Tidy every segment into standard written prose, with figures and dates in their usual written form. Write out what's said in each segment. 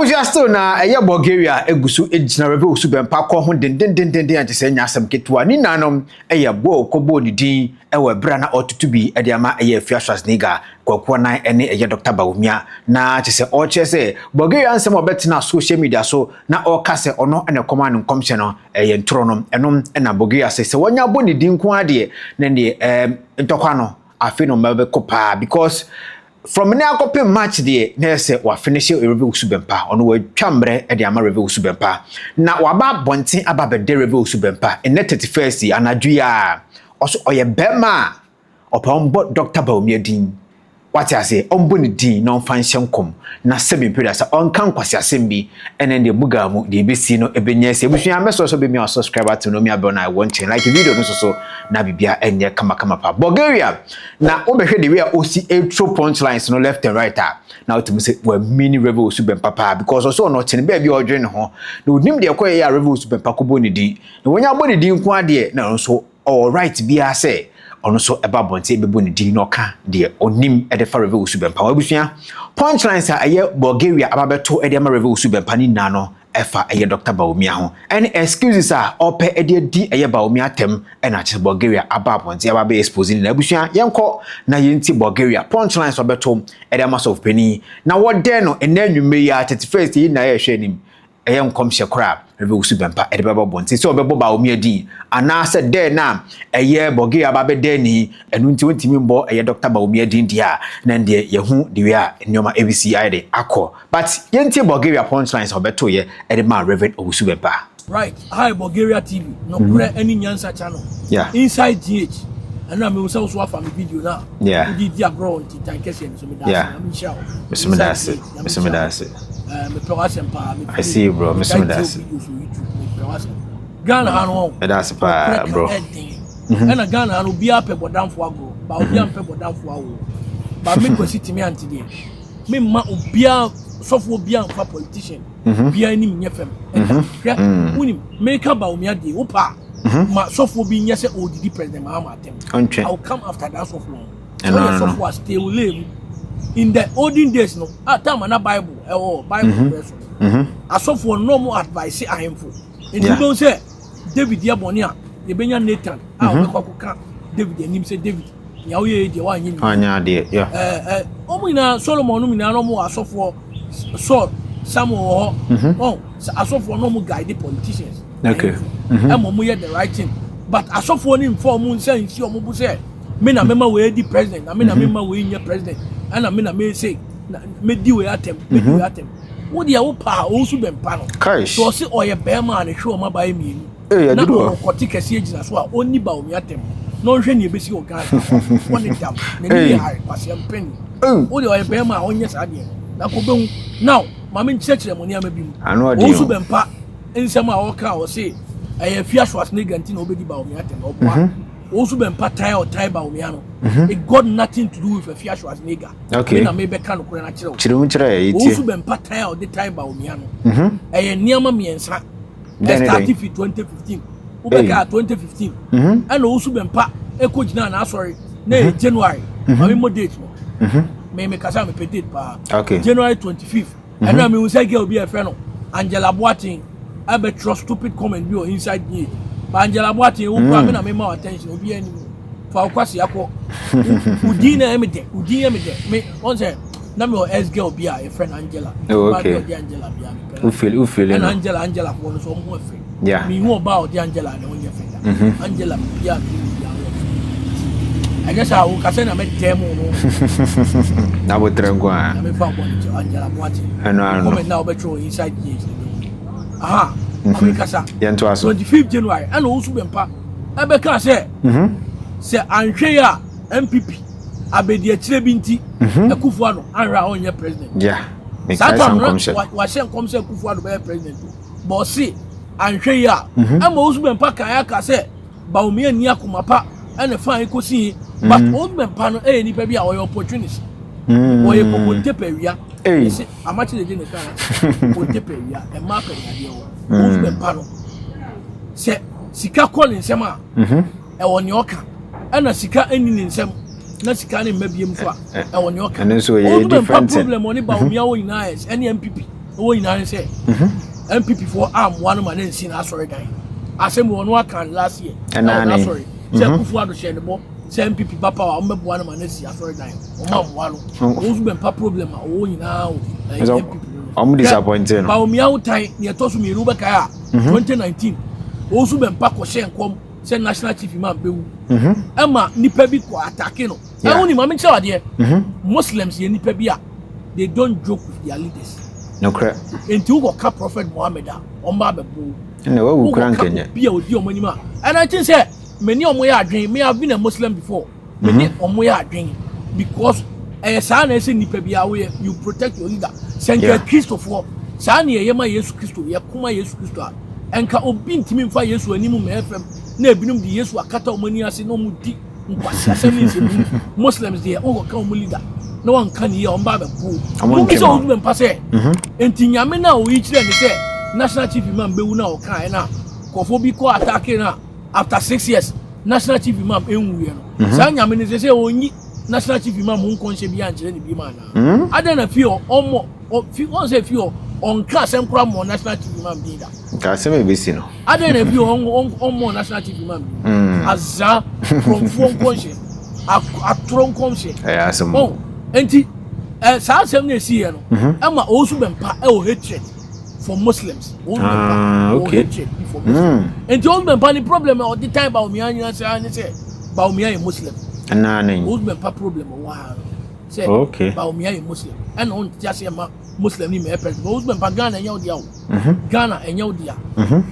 Abusua, still na ɛyɛ Bulgaria egu so gyina Rev Owusu Bempah kɔ ho dendendendenden a kyerɛ sɛ nya asɛm ketewa. Ne nanom ɛyɛ bɔɔl kɔbɔɔ ne din ɛwɔ ɛberɛ a na ɔtoto bi ɛde ama ɛyɛ Afia Schwarzenegger, Kwaku Anan ɛne ɛyɛ Dr Bawumia, na kyerɛ sɛ ɔrekyerɛ sɛ Bulgaria nsɛm a ɔbɛtena social media so na ɔreka sɛ ɔno ɛna ɛkɔma no nkɔmhyɛ no ɛyɛ ntorɔ no. Ɛno ɛna Bulgaria sɛ wɔnya bɔ ne din nko adeɛ na deɛ ntɔkwa no afei na ɔmo bɛkɔ paa, because from ne akɔpem match deɛ na yɛ sɛ wafinish Rev Owusu Bempah. Ɔno watwa mmerɛ de ama Rev Owusu Bempah na waba abɔnten aba abɛdɛ Rev Owusu Bempah ɛnɛ 31st yi anadwo yi a ɔso ɔyɛ bɛrima a ɔpɛ ɔmbɔ Dr Bawumia din. Wate ase, ɔmbɔ ne din na ɔmfa nhyɛ nkɔm na sɛbi mpere sɛ ɔnka nkwasi asɛm bi ɛne deɛ muga mu deɛ ebesi no ebɛnya esi. Ebusua, mɛsɔ so bɛmi a subscribe button no mi abɛn na ɛwɔ nkyɛn, like video no soso na bibia ɛnyɛ kamakama pa. Bulgaria na wobɛhwɛ the way a osi etro punchlines no left and right a na wotumi sɛ wamini Rev Owusu Bempah paa, because ɔsɛ ɔno ɔkyene baabi a ɔdwene ne ho na onim deɛ ɛkɔyɛ a Rev Owusu Bempah kɔbɔ ne din na wɔnya abɔ ne din nko adeɛ na ɔno nso ɔwɔ right biara sɛ ɔno nso ɛba abɔnten bɛbɔ ne din na ɔka deɛ ɔnim ɛde fa Rev Owusu Bempah. Abusua, punchlines a ɛyɛ Bulgaria aba bɛto ɛde ama Rev Owusu Bempah ne nyinaa no ɛfa ɛyɛ Dr Bawumia ho ɛne excuses a ɔpɛ ɛde adi ɛyɛ Bawumia atɛm ɛna akyerɛ Bulgaria aba abɔnten aba bɛyɛ expose ne. Na abusua, yɛnkɔ na yɛnti Bulgaria punchlines ɔbɛto ɛde ama sɔfo panin na wɔdɛn no ɛnɛ anwummerɛ yi a 31st yi na yɛhwɛ anim ɛyɛ nkɔmhyɛ koraa Rev Owusu Bempah ɛde bɛbɔ bɔnten sɛ ɔbɛbɔ Bawumia din anaasɛ dɛn na ɛyɛ Bulgaria aba bɛdɛn ni ɛno nti wɔntumi mbɔ ɛyɛ Dr Bawumia din deɛ a na deɛ yɛho de wei a nneɛma ebisi ayɛ de akɔ. But yɛntie Bulgaria punchlines a ɔbɛtoyɛ ɛde maa Reverend Owusu Bempah. Right, hi, Bulgaria TV, nokorɛ ɛne nyansa channel. Inside GH, ɛno a mehu sɛ wo so afa me video no a wode di agorɔ wɔ ntintan kɛseɛ no so, meda ase. Nyame nhyira wo. Mesome da ase. Inside GH, Nyame Mesome da nhyira wo. ase. Mepɛ w'asɛm paa. I see you, bro. Mesome da ase. Videos wɔ YouTube, mepɛ w'asɛm. Ghana ha no wɔn Meda ase paa, bro. Ɛden ɛna Ghana ha no, obiara pɛ bɔdamfo agorɔ ba, obiara mpɛ bɔdamfo awoɔ ba. Me Kwasi Timi Ante deɛ, me mma obiara, sɔfo obiara nfa politician obiara anim nyɛ fam ɛda. Hwɛ, wonim meka Bawumia deɛ, wopa ma sɔfo bi nyɛ sɛ ɔdidi President Mahama atɛm, Ɔntwe. I will come after that sɔfo no. Ɛno Ɔyɛ ano no. sɔfo a, stay away mu. In the olden days no, ah, time ana Bible ɛwɔ Bible brɛ so no, asɔfoɔ no na ɔmo advice ahemfo nti wobɛhu sɛ David yɛ bɔne a, yɛbɛnya Nathan a ɔbɛkɔ akɔka David anim sɛ, "David, nea woyɛ yi deɛ, woanyɛ ne." Ɔnyɛ adeɛ, yeah. Ɔmo nyinaa, Solomon no nyinaa na ɔmo wɔ asɔfoɔ. Saul, Samuel wɔ hɔ ɔn sɛ asɔfoɔ no ɔmo guide politicians ahemfo ɛma ɔmo yɛ the right thing, but asɔfoɔ no nfa ɔmo nsa nsi ɔmo bo sɛ me na mema wei di president na me na mema wei nyɛ president, ɛna me na me se na me di wei atɛm, me di wei atɛm. Wo deɛ, wo pa a ɔnso bɛ mpa no. Kaish. So ɔsi ɔyɛ bɛrima a ne hwɛ ɔmo abayɛ mmienu Ee, na adudu hɔ. ɔwɔ kɔte kɛseɛ gyina so a ɔnni ba omi atɛm na ɔnhwɛ nea ebesi wɔ Ghana wɔne dam n'ani Ee. yɛ hare kwaseɛ mpɛni. Ee. Wo deɛ, ɔyɛ bɛrima a ɔnyɛ saa deɛ no na kò bɛhu. Now, maame, nkyerɛkyerɛ mo nneɛma bi mu. Ano ɔden Ɔnso o. Bempah nsɛm a ɔka a ɔse ɛyɛ Afia Schwarzenegger nti na ɔbɛdi Bawumia atɛm na ɔboa. Ɔnso Bempah tan a ɔtan Bawumia no, it got nothing to do with Afia Schwarzenegger. Me na mebɛka nokorɛ no akyerɛ wo. Kyerɛ mu kyerɛ yɛ. Ɔnso tie. Bempah tan a ɔde tan Bawumia no, ɛyɛ nneɛma mmiɛnsa. Dɛn ne Ɛstart dɛn? fi 2015. Wobɛka a 2015 ɛna Owusu Bempah ɛkɔ gyina n'asɔre na ɛyɛ January. Maame, mo date no, me me kasa, mepɛ date paa. January 25th, ɛna mehu sɛ girl bi a yɛfrɛ no Angela Boateng ɛbɛtwerɛ stupid comment bi wɔ Inside GH. But Angela Boateng, wo kora, me na mema wo attention. Obi anim fa wo kwasi akɔ wo din na ɛyɛ me dɛ, wo din yɛ me dɛ. Me wɔn sɛ na me wɔ ex girl bi a yɛfrɛ no Angela. Oh, Ɔbaa bi a okay. ɔde Angela bi a mepɛ no. Wofeel Ɛna no. Angela foɔ no so, ɔmo ho ɛfɛ. Mihu ɔbaa a ɔde Angela ne ho nyɛ fɛ da. Angela bia mi hu bia ho ɛfɛ. Ɛnyɛ sɛ awo kasa na mɛtɛ mu no. Na abotire nko a. Na mefa bɔ ne kyɛ Angela Boateng. Ɛno ano. Comment na wobɛtwerɛ wɔ Inside GH ne bɛhu. Aha, maame kasa. Yɛntoa so. 25 January ɛna Owusu Bempah ɛbɛka sɛ sɛ anhwɛ yi a NPP abedi akyire bi nti Akufo Addo anhwɛ a ɔnyɛ president. Saa Mekae sa time no nkɔmhyɛ. Wahyɛ nkɔm sɛ Akufo Addo bɛyɛ president o, but ɔse anhwɛ yi a ɛma Owusu Bempah kan aka sɛ Bawumia ni akoma pa ɛna fan kɔsi yi. But Owusu Bempah no ɛyɛ nipa bi a ɔyɛ opportunist. Ɔyɛ kokonte pɛ wia. Hey. Yɛsɛ amakye de ne kan kokonte pɛ wia, ɛmaa pɛ yadeɛ wɔ Owusu Bempah no sɛ sika kɔ ne nsɛm a ɛwɔ nea ɔka, ɛna sika ɛni ne nsɛm na sika ne mma biem so a, ɛwɔ nea ɔka. Ɛno nso yɛ Owusu Bempah different thing. problem ɔne Bawumia wɔ nyinaa yɛ ɛne NPP. ɛwɔ nyinaa ne sɛ NPP foɔ ammoa no ma ne nsi n'asɔredan. Asɛm wɔ ɔno aka last year. Ɛwɔ n'asɔre sɛ Akufo Addo hyɛ ne bɔ sɛ NPP ba power wɔn bɛboa no ma ne si asɔredan. Wɔn ammoa no. Wɔn nso bɛmpa problem a ɔwɔ nyinaa wɔ NPP no. Wɔn disappointed no. Bawumia wo tan nea ɛtɔ so mmienu bɛkae a 2019 wɔn nso bɛmpa kɔhyɛ nkɔm sɛ national chief imam bɛwu. Ɛma nipa bi kɔ attack no. Ɛho ni maame nkyɛn adeɛ. Muslims yɛ nipa bi a they don't joke with their leaders. Nokorɛ. Nti wokɔ ka Prophet Muhammad a, wɔn ba abɛbo. Ɛna wawu kura nkɛnyɛ. Bi a odi wɔn anim a, ɛna nti sɛ me ne wɔn yɛ adwene, me have been a Muslim before. Me ne wɔn yɛ adwene because ɛyɛ saa na ɛsɛ nipa bi a woyɛ, you protect your leader. Sɛ nka Kristofoɔ saa na yɛyɛ ma Yesu Kristo, yɛ koma Yesu Kristo a, ɛnka obi ntumi nfa Yesu anim mɛ fam na ebinom de Yesu akata wɔn ani ase na wɔn di nkwasi asɛm ne nsɛm. Muslims deɛ, wɔn kɔka wɔn leader na wɔn nka ne yie a, wɔn ba abɛbo. Wɔn bi sɛ wɔn bɛ mpa sɛ nti Nyame na oyi kyerɛ ne sɛ national chief imam bɛwu na ɔka ɛ na kɔfo bi kɔ attack na after 6 years national chief imam enwu yɛ no, saa Nyame ne sɛ onyi national chief imam ho nkɔnhyɛ bi ankyerɛ ne bi ma ana adan na fi hɔ ɔmmɔ fi wɔn sɛ fi hɔ ɔnka asɛm kora mmɔ national chief imam din da. Nka asɛm a ebesi no. Adan na fi hɔ ɔmmɔ national chief imam din azaa kurɔmfoɔ nkɔnhyɛ, atorɔ nkɔnhyɛ. Ɛyɛ asɛm. Ɔn nti saa asɛm na esi yɛ no ɛma Owusu Bɛmpa ɛwɔ hatred for Muslims. Owusu Bɛmpa ɛwɔ hatred for Muslims. Nti Owusu Bɛmpa ni problem a ɔde tan Bawumia nyina sɛ ne sɛ Bawumia yɛ Muslim. Ɛnaa ne. Owusu Bɛmpa problem ɔwɔ ha no sɛ Bawumia yɛ Muslim ɛna ɔnte aseɛ ma Muslim ni mɛ president. Owusu Bɛmpa, Ghana ɛnyɛ wo dea o. Ghana ɛnyɛ wo dea.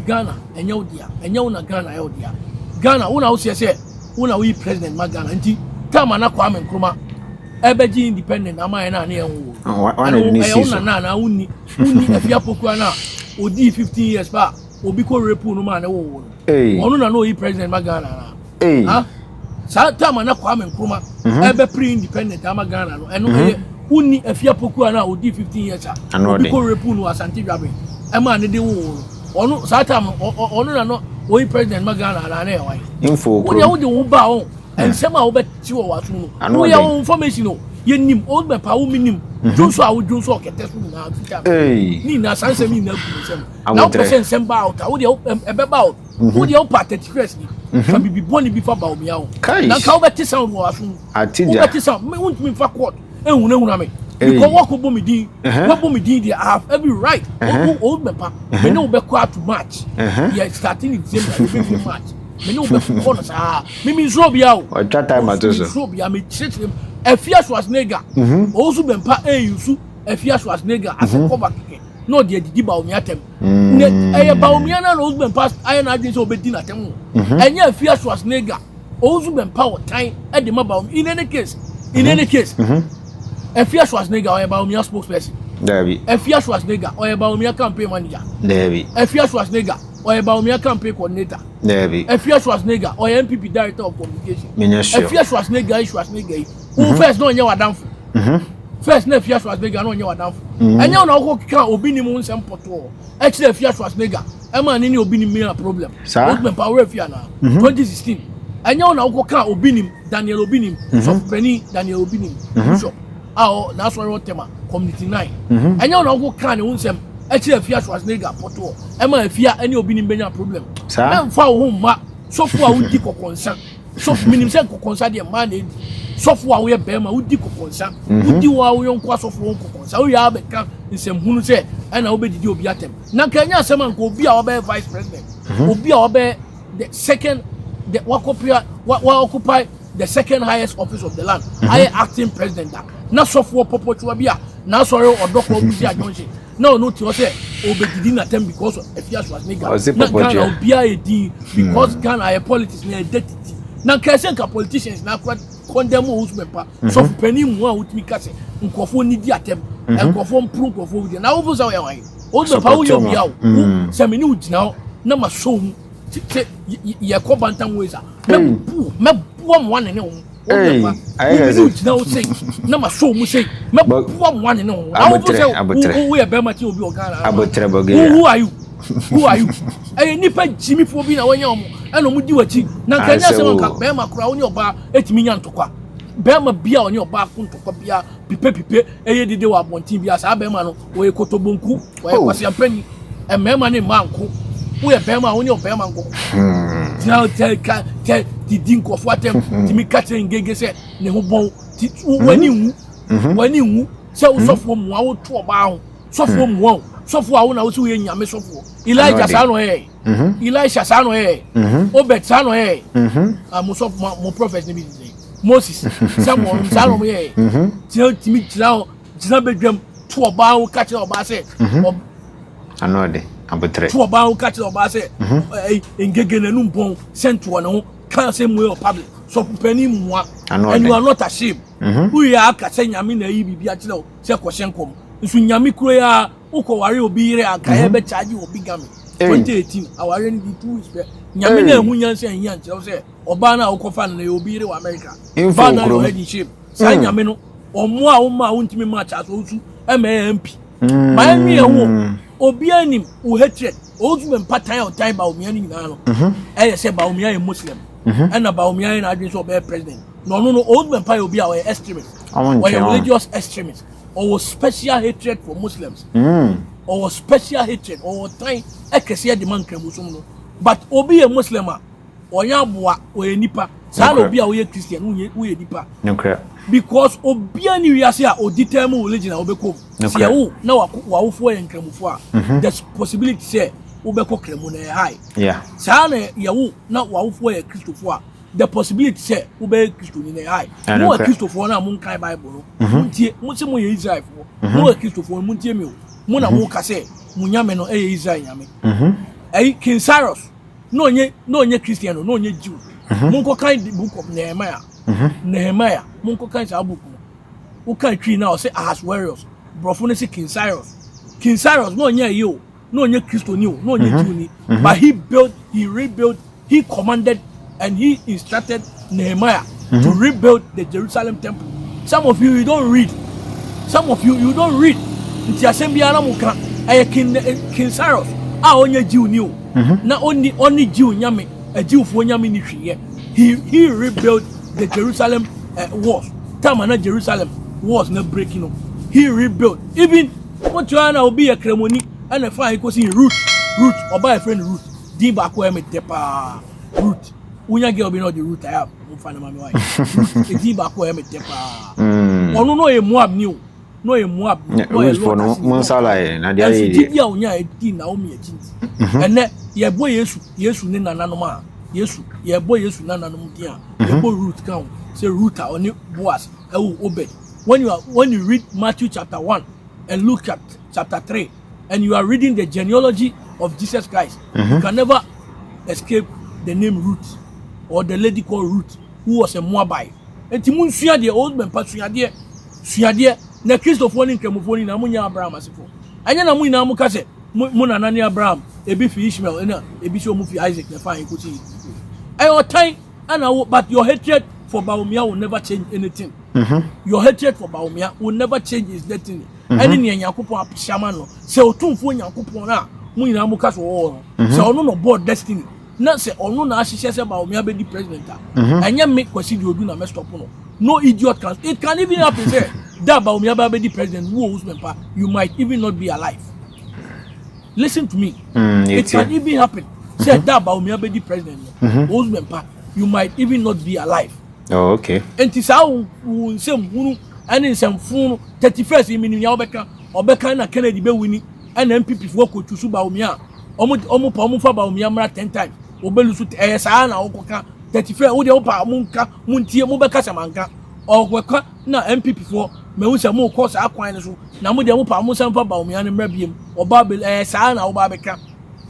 Ghana ɛnyɛ wo dea. Ɛnyɛ wo na Ghana ɛyɛ wo dea. Ghana wo na wo seɛ sɛ wo na woyi president ma Ghana. Nti time a na Kwame Nkrumah ɛbɛgye independent ama yɛn a ne yɛn wo ɛyɛ wo nana anaa wonni Afia Pokua no a odii 15 years pa a obi kɔ rape no ma ne wo wo no, ɔno na na oyi president ma Ghana na ha. Saa time a na Kwame Nkrumah ɛbɛpere independent ama Ghana no, ɛno ɛyɛ wonni Afia Pokua no a odii 15 years a obi kɔ rape no Asante Dwabe ɛma ne de wo wo no, ɔno saa time ɔno na no oyi president ma Ghana anaa ne yɛ wan? Wo deɛ wode wo ba o, nsɛm a wobɛte wɔ w'aso no, woyɛ wo information o, yɛnim wobɛpa wo menim dwonso a wodwonso ɔkɛtɛ so nyinaa fitaa ne nyinaa. Saa nsɛm nyinaa gu ne nsɛm na wopɛ sɛ nsɛm ba out a, wodeɛ ɛbɛba out. Wodeɛ wopɛ 31st ni ka bibi bɔne bi fa Bawumia ho na nka wobɛte sound wɔ w'aso mu. Wobɛte sound. Wontumi mfa court ehunahuna me because wɔkɔ bɔ me din, wɔbɔ me din deɛ, I have every right. O bɛpa me ne wo bɛkɔ ato March, yɛ starting in December, yɛbɛwie March. Me ne wo bɛkɔ no saa. Me mi nsuro bia o. Ɔtwa time ato so. Nsuro bia. Me kyerɛkyerɛ mu Afia Schwarzenegger, Owusu Bɛmpa eyi su Afia Schwarzenegger asɛ cover kɛkɛ na ɔde adidi Bawumia atɛm. Ne ɛyɛ Bawumia na Owusu Bɛmpa ayɛ n'adwene sɛ ɔbɛdi n'atɛm o, ɛnyɛ Afia Schwarzenegger. Owusu Bɛmpa wɔ tan ɛde ma Bawumia. In any case, Afia Schwarzenegger ɔyɛ Bawumia spokesperson? Dabi. Afia Schwarzenegger ɔyɛ Bawumia campaign manager? Dabi. Afia Schwarzenegger ɔyɛ Bawumia campaign coordinator? Dabi. Afia Schwarzenegger ɔyɛ NPP director of communication? Menyɛ sure. Afia Schwarzenegger yi, Schwarzenegger yi wo first na ɔnyɛ w'adamfo. First na Afia Schwarzenegger na ɔnyɛ w'adamfo. Ɛnyɛ wo na wokɔ keka obi nim wo nsɛm pɔtɔɔ ɛkyerɛ Afia Schwarzenegger ɛma ne obi nim mia problem? Saa. Owusu Bɛmpa awura Afia na 2016 ɛnyɛ wo na wokɔ ka obi nim Daniel obi nim, sɔfopanin Daniel obi nim, bishop a ɔ n'asɔre wɔ Tema Community 9, ɛnyɛ wo na wokɔ ka ne wo nsɛm ɛkyerɛ Afia Schwarzenegger pɔtɔɔ ɛma Afia ɛne obi nim bɛnya problem? Saa. Mɛmfa wo ho mma sɔfo a wodi kɔkɔnsa. Sɔfo, menim sɛ nkɔkɔnsa deɛ mmaa na edi. Sɔfo a woyɛ bɛrima wodi kɔkɔnsa, wodi wo a woyɛ nko asɔfo wo nkɔkɔnsa, woyɛ abɛka nsɛmhunu sɛ ɛna wobɛdidi obi atɛm na nka ɛnyɛ asɛm a nka obi a wabɛyɛ vice president, obi a wabɛyɛ the second, the wakɔpia wa wa occupy the second highest office of the land, ayɛ acting president da na sɔfoɔ pɔpɔtwa bi a n'asɔre ɔdɔkɔ Busia junction na ɔno te hɔ sɛ ɔbɛdidi n'atɛm because of Afia Schwarzenegger. Ɔse Na pɔpɔtwa. Ghana obiara yɛ din because Ghana ayɛ politics na ɛda titi na nka ɛsɛ nka politicians na akora condemn Owusu Bɛmpa, sɔfo panin mu a wotumi ka sɛ nkurɔfoɔ ni di atɛm, nkurɔfoɔ mpuru nkurɔfoɔ di na wofo sɛ ɔyɛ wɔn. Owusu Bɛmpa, woyɛ obia o. Wo sɛ me ne wo gyina hɔ na ma so mu sɛ yɛkɔ bantam ways a, mɛbu mɛboa mo ane ne wo. Hey, ayɛ wo kɛse. ne wo gyina hɔ sei na ma so mu sei, mɛboa mo ane ne wo na wofo Abotrɛ, sɛ abotrɛ. woyɛ bɛrima kyɛn obi wɔ Ghana. Abotrɛ Who, Bulgaria. who are you? Who are you? Ɛyɛ nipa gyimifoɔ bi na wɔnyɛ wɔn ɛna wɔn di w'akyi na nka nyɛ Asɛ asɛm wo. nka bɛrima koraa wo ne ɔbaa etumi nya ntɔkwa. Bɛrima bia ɔne ɔbaa ko ntɔkwa bia pipepipe ɛyɛ dede wɔ abɔnten bia, saa bɛrima no ɔyɛ kotobonku, ɔyɛ kwasiampani. Mmarima ne mmaa nko. Woyɛ bɛrima a, wo ne ɔbɛrima nko. Gyina tɛ ka tɛ didi nkurɔfoɔ atɛm, tumi ka kyerɛ ngege sɛ ne ho bɔn. Ti w'ani nwu, w'ani nwu sɛ wo sɔfoɔ mua woto ɔbaa ho. Sɔfoɔ mua o, sɔfoɔ a wo na wo sɛ woyɛ Nyame sɔfoɔ. Elijah saa na ɔyɛ, Elisha saa na ɔyɛ, Obed saa na ɔyɛ. Ah, mo sɔfo mo prophet ne bi di Moses, Samuel saa na ɔmo yɛ. Gyina tumi gyina hɔ, gyina badwam to ɔbaa ho ka kyerɛ ɔbaa sɛ Ano ɔde abotrɛ. To ɔbaa ho ka kyerɛ ɔbaa sɛ ɛyi ngege n'anum bɔn sɛ ntoɔ ne ho ka sɛ mu yɛ public sɔfo panyin mua. And you are not ashamed. Woyɛ aka sɛ Nyame na ayi biribi akyerɛ wo sɛ kɔhyɛ nkɔm, nso Nyame kuro yi a wokɔware obi yere anka yɛbɛ charge wɔ bigamy 2018 aware no di 2 weeks pɛ. Nyame na ɛho nyansa ahia nkyerɛ wo sɛ ɔbaa no a wokɔfa no na ɛyɛ obi yere wɔ America. Bow down your head in shame. Saa Nyame no ɔmo a woma a wontumi ma Charles Owusu ɛma ɛyɛ MP ma ɛnwe ɛho. Obiara nim wo hatred. Owusu Bempah tan a ɔtan Bawumia no nyinaa no, ɛyɛ sɛ Bawumia yɛ Muslim ɛna Bawumia yɛ n'adwene sɛ ɔbɛyɛ president na ɔno no. Owusu Bempah yɛ obi a ɔyɛ extremist, ɔyɛ religious extremist. Ɔwɔ special hatred for Muslims, ɔwɔ special hatred, ɔwɔ tan ɛkɛseɛ de ma nkramosom no. But obi yɛ Muslim a, ɔyɛ aboa? Ɔyɛ nipa saa na obi a ɔyɛ Christian woyɛ woyɛ nipa because obiara ni wiase a odi tɛn mu religion a ɔbɛkɔ mu sɛ ɛwo na wawofoɔ yɛ nkramofoɔ a, there's possibility sɛ wobɛkɔ kramu na ɛyɛ high. Saa na yɛwo na wawofoɔ yɛ Kristofoɔ a, the possibility sɛ wobɛyɛ Kristoni na ɛyɛ high. Mo wɔ Kristofoɔ no a monkan Bible no, montie. Mo sɛ moyɛ Israelfoɔ, mo wɔ Kristofoɔ no, montie mi o. Mo na moka sɛ mo Nyame no ɛyɛ Israel Nyame. Ɛyi King Cyrus na ɔnyɛ Christian no, na ɔnyɛ Jew. Monkɔ kan the Book of Nehemiah. Nehemiah, monkɔ kan saa book no. Wokan Twi na ɔsɛ Ahasuerus, borɔfo no sɛ King Cyrus. King Cyrus na ɔnyɛ ɛyi o, na ɔnyɛ Kristoni o, na ɔnyɛ Jew ni, but he built, he rebuilt, he commanded and he instructed Nehemiah to rebuild the Jerusalem temple. Some of you, you don't read. Some of you, you don't read. Nti asɛm biara mo ka. Ɛyɛ King Cyrus a ɔnyɛ Jew ni o, na ɔni Jew nyame, Jewfoɔ nyame ni hweyɛ. He rebuilt the Jerusalem walls. Time na Jerusalem walls na breaking no, he rebuilt. Even wotua na obi yɛ kremoni ɛna fa yi kɔsi Ruth. Ruth, ɔbaa yɛ fɛ no Ruth, din baako ɛmɛ dɛ paa. Ruth, wonya girl bi na ɔde Ruth ayɛ nfa ne ma mi wa yɛ Ruth, edin baako ɛmɛ dɛ paa. Ɔno no ɔyɛ Moab ni o, na ɔyɛ Moab ni, na ɔyɛ Lot ase ni. Mo nsala yɛ na deɛ ayɛ ɛnso gyidi a onya edi Naomi akyi nti, ɛnɛ yɛbɔ Yesu, Yesu ne nananom a, Yesu, yɛbɔ Yesu nananom din a, yɛbɔ Ruth ka ho sɛ Ruth a ɔne Boaz ɛwɔ Obed. When you read Matthew chapter 1 and Luke chapter 3 and you are reading the genealogy of Jesus Christ, you can never escape the name Ruth or the lady called Ruth who was a Moabite. Nti mu nsua deɛ ɔwɔ mpa suadeɛ suadeɛ na Kristofoɔ ne nkramofoɔ nyinaa mo nyɛ Abraham asefoɔ. Ɛnyɛ na mo nyinaa mo ka sɛ mo nana ne Abraham, ebi fi Ishmael ɛna ebi sɛ ɔmo fi Isaac na fa ekosi. Ɛyɛ ɔtan ɛna wo, but your hatred for Bawumia will never change anything. Your hatred for Bawumia will never change his destiny. Ɛne nea Nyankopɔn ahyɛ ama no sɛ Otumfoɔ Nyankopɔn a mo nyinaa mo ka so wɔwɔ no sɛ ɔno na ɔbɔɔ destiny na sɛ ɔno na ahyehyɛ sɛ Bawumia bɛdi president a, ɛnyɛ me Kwasi de odu na mɛ stop no. No idiot can. It can even happen sɛ da Bawumia bɛ abɛdi president, wo Owusu Bempah, you might even not be alive. Listen to me. It can even happen sɛ da Bawumia bɛdi president no, Owusu Bempah, you might even not be alive. Oh, okay. Nti saa wo nsɛm hunu ɛne nsɛmfo no, 31st yi minim nea ɔbɛka. Ɔbɛka na Kennedy bɛwin ɛna NPP foɔ kɔtu so Bawumia a ɔmo pa ɔmo fa Bawumia mmra 10 times, ɔbɛlu so. Ɛyɛ saa na ɔkɔka 31st. Wo deɛ wopa mo nka, mo ntie, mo bɛka sɛ manka. Ɔkɔka na NPP foɔ mɛhu sɛ mo kɔ saa kwan no so na mo deɛ mo pa mo nsa mfa Bawumia no mmra biem ɔba bɛ. Ɛyɛ saa na ɔba bɛka,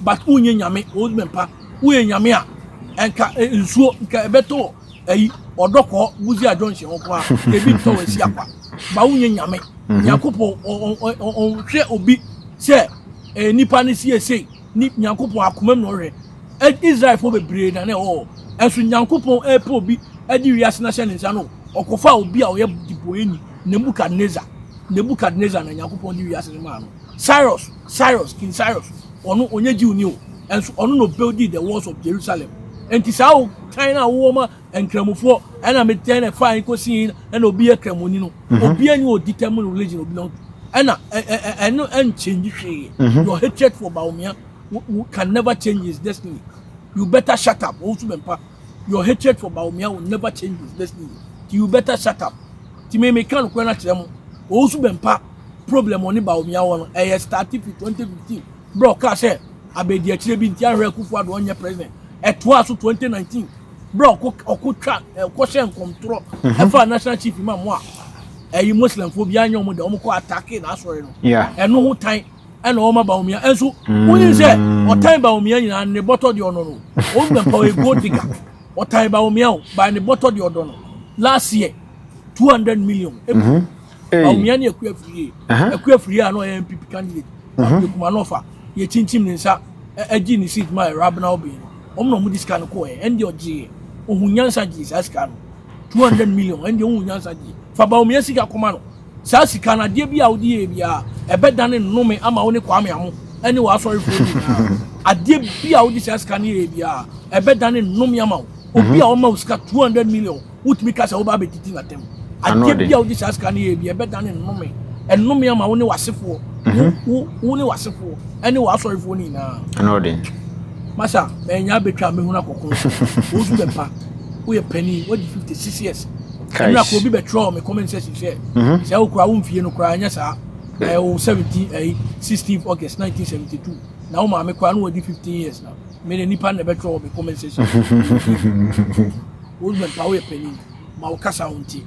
but wonyɛ Nyame. Ɔwɔ mpa woyɛ Nyame a, ɛnka nsuo nka ɛbɛtɔ ɛyi ɔdɔkɔ Busia junction hɔ koraa ebi ntɔ wɔ esi akwa ba. Wonyɛ Nyame. Nyankopɔn ɔnhwɛ obi sɛ nipa ne si ese ni. Nyankopɔn akoma mu na ɔhwɛ. Israelfoɔ bebree na na ɛwɔ hɔ, ɛnso Nyankopɔn ɛpɛ obi ɛde wiase na hyɛ ne nsa no, ɔkɔfa obi a ɔyɛ dibɔnni, Nebukadnezar. Nebukadnezar na Nyankopɔn de wiase no maa no. Cyrus, Cyrus, King Cyrus, ɔno ɔnyɛ Jew ni o, ɛnso ɔno no build the walls of Jerusalem. Nti saa wo tan na wowɔ ma nkramofoɔ ɛna metɛn na ɛfa kɔsi ɛna obi yɛ kramoni no. Obi ani wɔ determine religion obi belong to. Ɛna ɛno ɛnchange hwee. Your hatred for Bawumia can never change his destiny. You better shut up. Owusu Bempah. Your hatred for Bawumia will never change his destiny. You better shut up. Ti me me kan kwan na kyerɛ mo. Owusu Bempah problem ɔne Bawumia wɔ no ɛyɛ starting fi 2015. Bro ka sɛ abedi akyire bi nti ahwɛ Akufo Addo ɔnyɛ president. Ɛtoa so 2019. Bro ɔkɔ ɔkɔ twa ɛkɔ hyɛ nkɔmtorɔ ɛfa National Chief Imam mu a ɛyi Muslim fo bi anya ɔmo de ɔmo kɔ attack n'asɔre no. Ɛno ho tan ɛna ɔma Bawumia ɛnso wonim sɛ ɔtan Bawumia nyinaa ne bɔtɔ deɛ ɔno no. Owusu Bempah ɔyɛ gold digger. Ɔtan Bawumia o ba ne bɔtɔ deɛ ɔdɔ no. Last year, 200 million. Hey. Bawumia ne Akua Firie. Akua Firie a na ɔyɛ NPP candidate. Yɛkuma nɔfa yɛkyinkyim ne nsa ɛgye ne seat ma Rabena Obey no. Ɔmo na ɔmo de sika no kɔɛ ɛn deɛ ɔgyeeɛ. Ohun nyansa gye saa sika no. 200 million ɛn deɛ ohun nyansa gye. Fa Bawumia sika kɔma no. Saa sika no, adeɛ bi a wode yɛ biara ɛbɛdane nnome ama wo ne Kwame Amo ɛne w'asɔrefoɔ nyinaa. Adeɛ bi a wode saa sika no yɛ biara ɛbɛdane nnome ama wo. Obi a ɔma wo sika 200 million, wotumi ka sɛ woba abɛtiti n'atɛm. Ano Adeɛ ɔden. bi a wode saa sika no yɛ biara ɛbɛdane nnome ɛnnome ama wo ne w'asefoɔ, wo ne w'asefoɔ ɛne w'asɔrefoɔ no nyinaa. Ano ɔden. Masa mɛnya abɛtwa mehunu akɔkɔ. Owusu Bempah, woyɛ panin, wadi 56 years. Ɛnna ko obi bɛtwerɛ wɔ me comment section sɛ sɛ wo kora wo mfie no koraa nyɛ saa. Ɛyɛ wo 17 ɛyi 16 August 1972 na wo maame koraa no wadi 15 years na mene nipa na ɛbɛtwerɛ wɔ me comment section. Owusu Bempah, woyɛ panin, ma wo kasa wo nti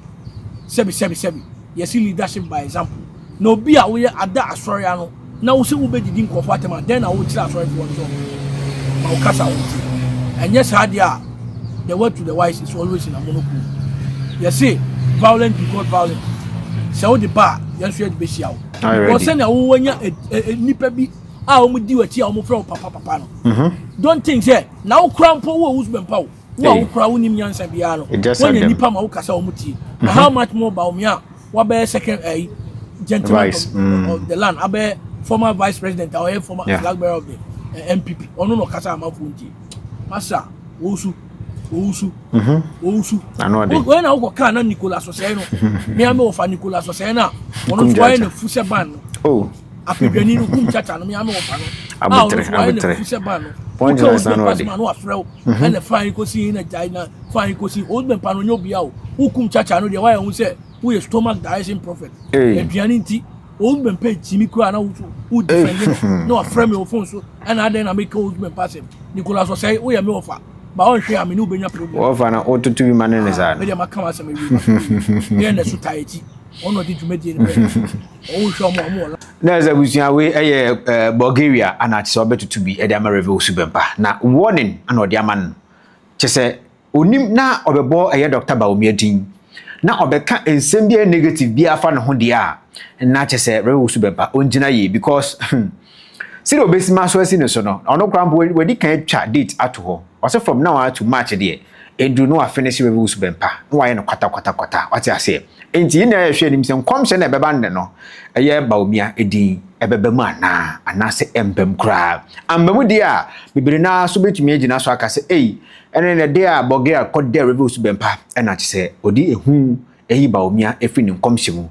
sɛbi sɛbi sɛbi yɛsi leadership by example na obi a woyɛ ada asɔre ano na wo sɛ wobɛdidi nkɔfoɔ atɛm a, dɛn na wokyerɛ asɔrefoɔ no sɛ ɔmo ma wo kasa wo nti ɛnyɛ saa deɛ a, the word to the wise is always in amonoko. Yɛse violent begot violent. Sɛ wode ba a, yɛn nso yɛde bɛhyia wo. Already. Because sɛnea wowanya nnipa bi a wɔn di w'akyi a wɔn frɛ wo papa papa no, don't think sɛ na wokura mpo wo a Owusu Bempah wo wo a Hey. wokura wonim nyansa biara no It just woanya had them. nipa ma wokasa wɔn tie na how much more Bawumia a wabɛyɛ second gentleman Vice, of the land, abɛyɛ former vice president a ɔyɛ former flag bearer of the NPP, ɔno na ɔkasa amanfoɔ ntie. Masa Owusu, Owusu, Owusu. Ano ɔden. Wɔn na wokɔ kaa na Nicolas Ɔsɛɛ no mmea mi wɔfa Nicolas Ɔsɛɛ no a ɔno nso wayɛ Kumchacha. ne fu sɛ ban no. Oh. Apedwani no kum chacha no, mmea mi wɔfa no a ɔno Abotere, nso wayɛ ne abotere. fu sɛ ban no. Point Woka lines Owusu ano Bempah ɔden. sɛ ma no wafrɛ wo ɛna fan kɔsi yi na gyae na fan kɔsi Owusu Bempah no nyɛ obia o. Wokum chacha no deɛ, wayɛ ho sɛ woyɛ stomach direction prophet. Hey. Aduane nti Owusu Bempah gyimi koraa na wo defend no na wafrɛ me wɔ phone so ɛna adɛn na meka Owusu Bempah asɛm. Nicolas Ɔsɛe, woyɛ me wɔfa ba ɔnhwɛ a me ne wobɛnya problem. Wɔfa na wototo bi ma ne ne saa no. Mede maka m'asɛm awie. Meyɛ na so taa akyi ɔno ɔde dwumadie no brɛ ɔwohwɛ ɔmo a ɔmo wɔ Na sɛ abusua wei ɛyɛ Bulgaria ana kyɛ sɛ ɔbɛtoto bi ɛde ama Rev Owusu Bempah na warning ana ɔde ama no kyɛ sɛ onim na ɔbɛbɔ ɛyɛ Dr. Bawumia din na ɔbɛka nsɛm bi a ɛyɛ negative bi afa ne ho deɛ a, na kyɛ sɛ Rev Owusu Bempah ɔngyina yie because sɛdeɛ ɔbɛsi ma so asi ne so no, ɔno koraa mpo wadi kan atwa date ato hɔ. Ɔsɛ from now on to March deɛ ɛduru no wafinish Rev Owusu Bempah na wayɛ no kwata kwata kwata. Wate aseɛ? Enti yi na yɛhwɛ anim sɛ nkɔmhyɛ no ɛbɛba nnɛ no ɛyɛ Bawumia edin ɛbɛba mu anaa anaasɛ ɛmba mu koraa. Amba mu deɛ a, bebree naa so bɛtumi agyina so aka sɛ ei, ɛne ne deɛ a Bulgaria kɔdɛ Rev Owusu Bempah ɛna kyerɛ sɛ ɔde ehu ɛyi Bawumia ɛfiri ne nkɔmhyɛ mu.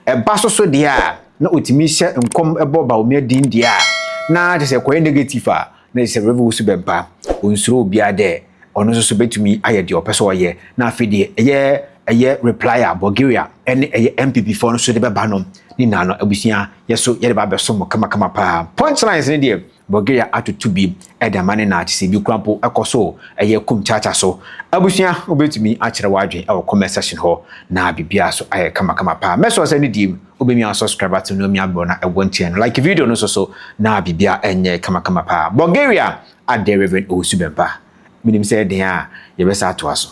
Ɛba so so deɛ a, na otumi hyɛ nkɔm ɛbɔ Bawumia din deɛ a, na kyerɛ sɛ kɔyɛ negative a, na kyerɛ sɛ Rev Owusu Bempah onsuro obiara dɛ ɔno nso so bɛtumi ayɛ deɛ ɔpɛ sɛ ɔyɛ. Na afei deɛ ɛyɛ reply a Bulgaria ɛne ɛyɛ NPP foɔ no so de bɛba no ne nyinaa no, abusua, yɛ so yɛde ba abɛso mo kamakama paa. Punchlines ne deɛ Bulgaria atoto bi ɛde ama ne na kyerɛ sɛ bi kura mpo ɛkɔ so ɛyɛ kum kyakya so. Abusua, wobɛtumi akyerɛ w'adwene ɛwɔ comment section hɔ na biribiara so ayɛ kamakama paa. Mɛsɔ sɛ ne die wobɛmi subscribe button no mi abɔ na ɛwɔ nkyɛn no, like video no nso so na biribiara ɛnyɛ kamakama paa. Bulgaria adɛ Reverend Owusu Bempah. Menim sɛ ɛden a yɛbɛsa atoa so.